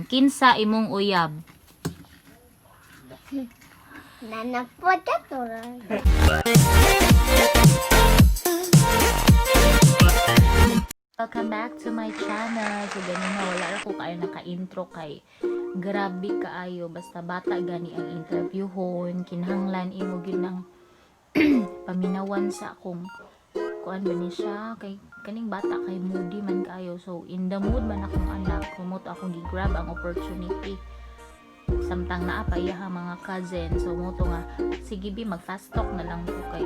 Kinsa imong uyab? Nanapod ka to. Welcome back to my channel. So ganina wala ra ko kaayo naka-intro kay grabe kaayo, basta bata gani ang interviewhon, kinahanglan imo gyud ng paminawan sa akong kuan ba ni siya, kay kaning bata kay moody man kaayo. So in the mood man akong anak, mao to akong gi-grab ang opportunity samtang naa pa iyaha mga cousin. So mao to nga sige bi, mag fast talk na lang ko kay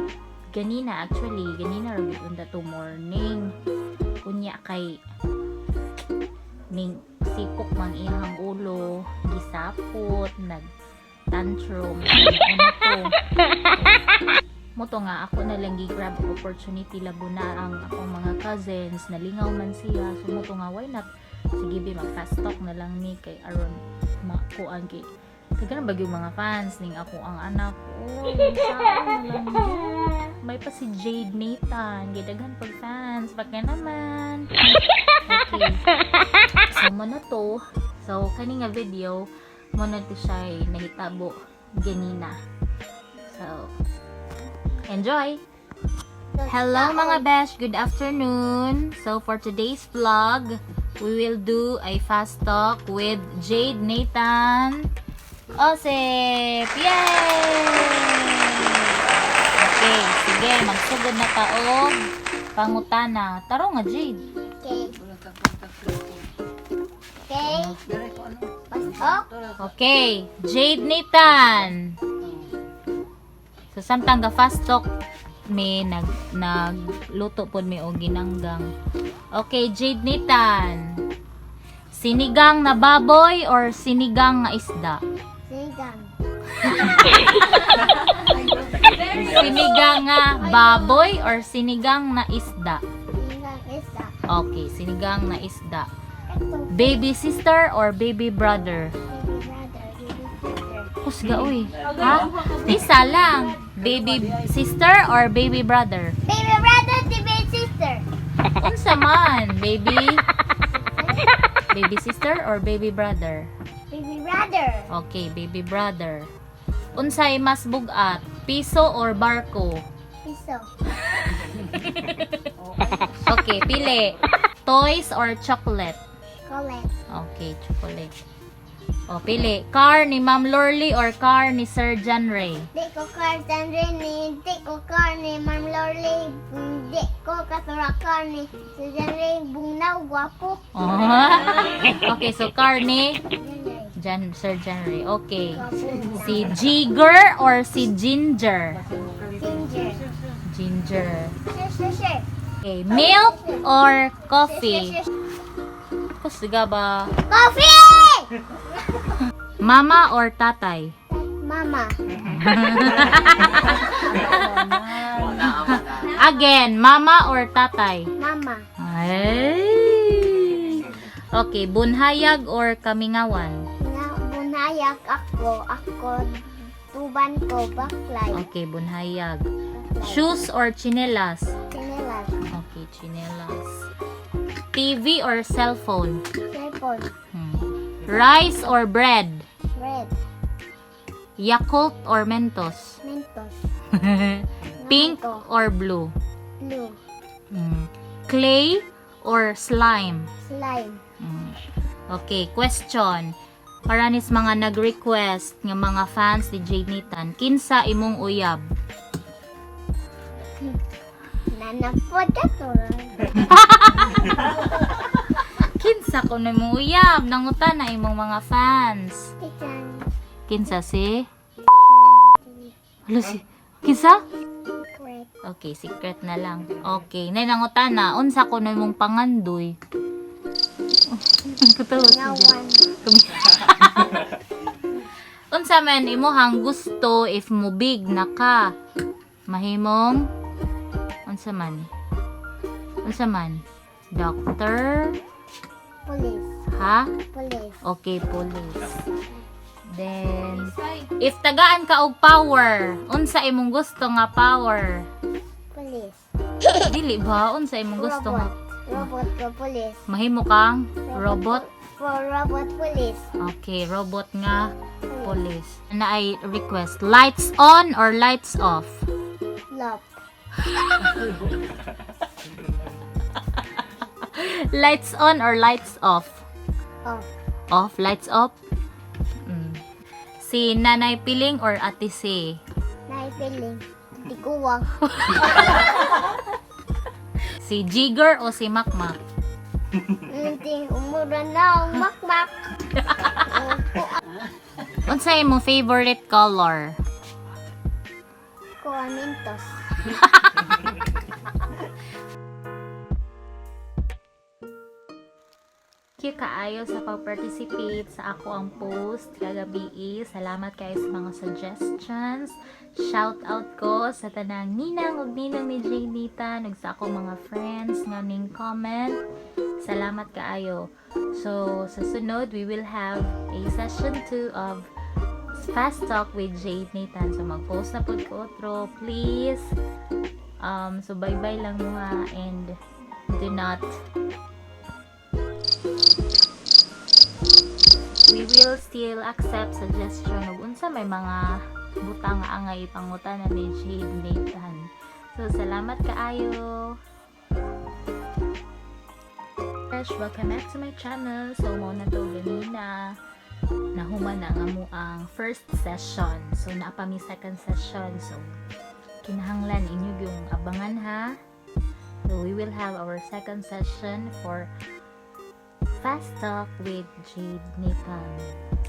ganina, actually ganina ra gyud unta to morning. Unya kay ning sipok mang iyang ulo, gisapot, nag tantrum, ano to. Mao to nga ako na lang gi-grab ang opportunity, labo na ang akong mga cousins, nalingaw man siya. So mao to nga why not, sige bi, mag fast talk na lang ni kay aron makuan kay taga ba yung mga fans ning ako ang anak. Oy, saan na lang yun? May pa si Jade Nathan, gidaghan pag fans pagka naman. Okay, so mao na to. So kani nga video, mao na to siya nahitabo ganina. So enjoy! Hello, mga besh! Good afternoon! So for today's vlog, we will do a fast talk with Jade Nathan Osip! Yay! Okay, sige, magsugod na ta og pangutana. Tarong nga, Jade. Okay. Okay. Pasok. Okay, Jade Nathan. So samtang ga fast talk mi, nagluto pod mi og ginanggang. Okay, Jade Nathan. Sinigang na baboy or sinigang nga isda? Sinigang. Sinigang nga baboy or sinigang na isda? Sinigang isda. Okay, sinigang na isda. Ito. Baby sister or baby brother? Baby brother. Baby sister. Kusga uy. Ha? Isa lang. Baby sister or baby brother? Baby brother, baby sister. Unsa man, baby? Baby sister or baby brother? Baby brother. Okay, baby brother. Unsay mas bugat, piso or barko? Piso. Okay, pili. Toys or chocolate? Chocolate. Okay, chocolate. O, pili. Car ni Ma'am Lorly or car ni Sir John Ray? Di ko car Sandre ni, di ko car ni Ma'am Lorly, di ko katura car ni Susan Ray, bungnaw, gwapo. Oh. Okay, so car ni Ray. Jan, Sir John Ray. Okay. Gwapo. Si Jigger or si Ginger? Ginger. Ginger. Sir, sir, sir. Okay, milk or Sir, coffee? sir, sir. Kusga ba? Coffee! Mama or tatay? Mama. Again, mama or tatay? Mama. Ay. Okay, bunhayag or kamingawan? Na, bunhayak ako, ako, tuban ko, baklay. Okay, bunhayag. Shoes or chinelas? Chinelas. Okay, chinelas. TV or cellphone? Cellphone. Rice or bread? Bread. Yakult or Mentos? Mentos. Pink Nako. or blue? Blue. Clay or slime? Slime. Okay, question. Para nis mga nag-request nga mga fans ni Jade Nathan, kinsa imong uyab? Nanapod ka to. Kinsa ko na imong uyab? Nangutan na imong mga fans. Titan. Kinsa si? Hala si kinsa? Secret. Okay, secret na lang. Okay, nay nangutan na unsa ko na imong pangandoy? Katawa si Jade. Ngawan. Unsa man imuhang gusto if mubig na ka? Mahimong unsa man? Unsa man? Doctor? Police. Ha? Police. Okay, police. Then, if tagaan ka og power, unsa imong gusto nga power? Police. Dili ba? Unsa imong gusto nga? Robot. Robot ko police. Mahimo kang robot? For robot police. Okay, robot nga police. Naay request, lights on or lights off? Love. Lights on or lights off? Off. Off, lights off. Si Nanay Piling or Ate Si? Naipiling. Di kuwang. Si Jigger o si Makmak? Hindi umura na ang makmak. Unsa imong favorite color? Kuwamintos. Thank you kaayo sa pag-participate sa akoang post kagabi. Salamat kayo sa mga suggestions. Shout out ko sa tanang ninang ug ninang ni Jade Nathan ug sa akong mga friends nga ning comment. Salamat kaayo. So, sa sunod, we will have a session 2 of Fast Talk with Jade Nathan. So, mag-post na pud ko otro. Please. So, bye-bye lang mga and do not, we will still accept suggestion ug unsa may mga butang nga angay ipangutana ni Jade Nathan. So, salamat kaayo. Fresh, welcome back to my channel. So, mao na to ganina. Nahuman na nga amoang first session. So, naa pa mi second session. So, kinahanglan inyo yung abangan ha. So, we will have our second session for Fast Talk with Jade Nathan.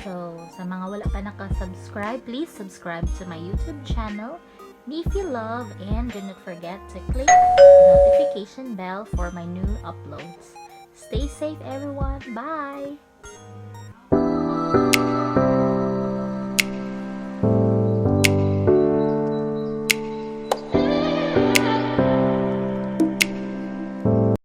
So, sa mga wala pa naka-subscribe, please subscribe to my YouTube channel, Nifi Love, and do not forget to click the notification bell for my new uploads. Stay safe, everyone. Bye!